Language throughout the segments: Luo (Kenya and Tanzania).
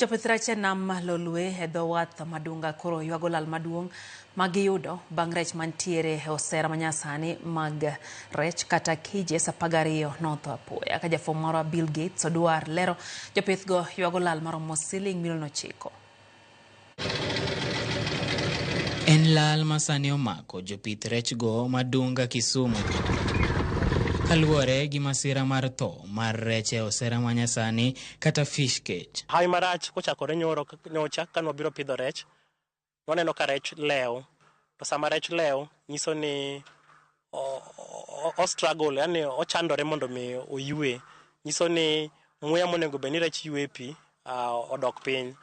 Jopith rech e nam Lolwe e dho wath Madunga koro ywago lal maduong' ma giyudo bang' rech mantiere e osera manyasani mag rech kata cages 12 notho apoya. Ka jafwamb marwa Bill Gates Odwar lero, jopithgo ywago lal maromo siling milion 9. En lal ma sani omako jopith rechgo Madunga Kisumu kaluwore gi masira mar tho mar rech e osera manyasani kata fish cage. Hawi marach kochakore nyoro nyocha kane wabiro pidho rech, waneno ka rech lew. To sama rech lew, nyiso ni o struggle, yani ochandore mondo mi oywe. Nyiso ni muya monego bed ni rech ywe e pi odok piny.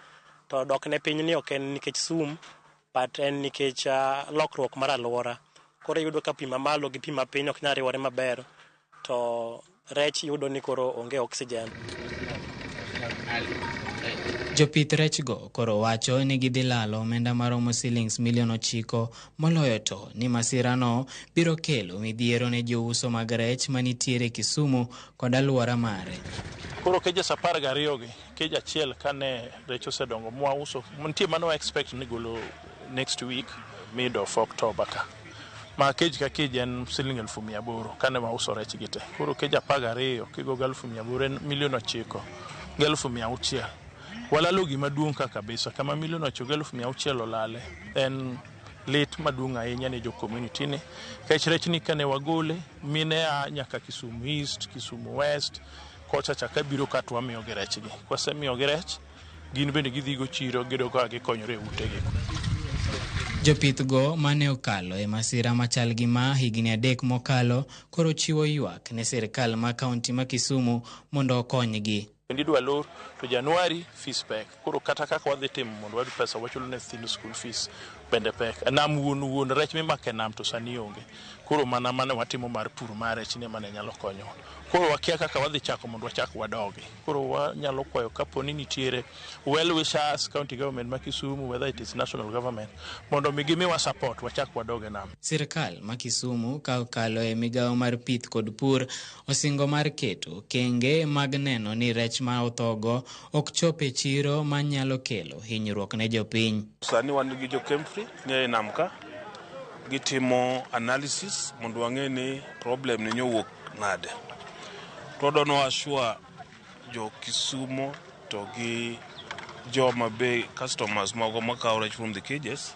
To dok ne piny ni ok en nikech sum, but en nikech lokruok mar alwora. Koro iyudo ka pi mamalo gi pi mapiny ok nyal riwore maber, to rech yudo ni koro onge oxygen. Jopith rechgo koro wacho ni gidhi lalo omenda maromo silings milion 9 moloyo to ni masirano biro kelo midhiero ne jouso mag rech manitiere Kisumu kod alwora mare. Koro cages 12 gi, cage achiel kane rech osedongo mwauso, nitie mane wa expect ni golo next week, mid of October ka. Ma cage ka cage en siling 800,000 kane wauso rech gi te. Koro cage 12 kigo gi 800,000 en milion 9,600. Walalo gima duong' ka kabisa, kama milion 9,600 olale en lit maduong' ahinya ne jo community ni. Kech rech ni kane wagole, mine a nyaka Kisumu East, Kisumu West, kocha cha ka biro ka to wamiyogi rech gi. Kwasemiyogi rech, gin bende gidhi go chiro, giyudo kaka gikonyore e utegi. Jopith go mane okalo e masira machal gi ma higni 3 mokalo koro chiwo ywak ne sirkal ma kaunti ma Kisumu mondo okonygi. Kendo idwa lor to January fees pek. Koro kata kaka wadhi timo mondo wayud pesa wachulo ne nyithindo school fees bende pek. Nam wuon wuon rech mimako e nam to sani onge. Koro mana mane watimo mar pur mar rech ni mane nyalo konyowa. Koro wakia kaka wadhi chako mondo wachak wadogi. Koro wanyalo kwayo kapo ni nitiere well wishers, county government ma Kisumu, whether it is national government, mondo mi gimiwa support wachak wadog e nam. Sirkal ma Kisumu ka okalo e migawo mar pith kod pur osingo mar keto okenge mag neno ni rech ma othogo ok chop e chiro ma nyalo kelo hinyruok ne jopiny. Sani wan gi jo Kemfri nie nam ka, gitimo analysis mondo wang'e ni problem ni nyowuok nade. To wadwa ni assure jo Kisumo to gi joma be customers mago makawo rech from the cages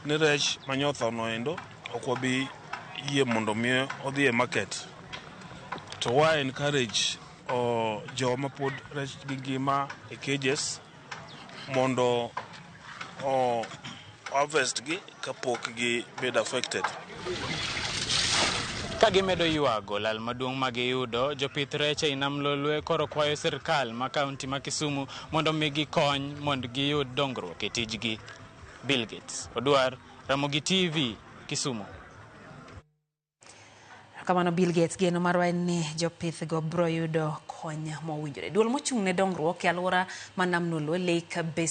ni rech manyotho no endo ok wabi yie mondo mi odhi e market. To wa encourage joma pod rech gi ngima e cages mondo o harvest gi kapok gi bed affected. Ka gimedo ywago lal maduong' ma giyudo, jopith rech ei nam Lolwe koro kwayo sirkal ma kaunti ma Kisumu mondo omigi kony mondo giyud dongruok e tijgi. Bill Gates Odwar, Ramogi TV, Kisumu. Kamano Bill Gates, geno marwa en ni jopith go biro yudo kony mowinjore. Duol mochung' ne dongruok e alwora ma nam Lolwe, Lake Basin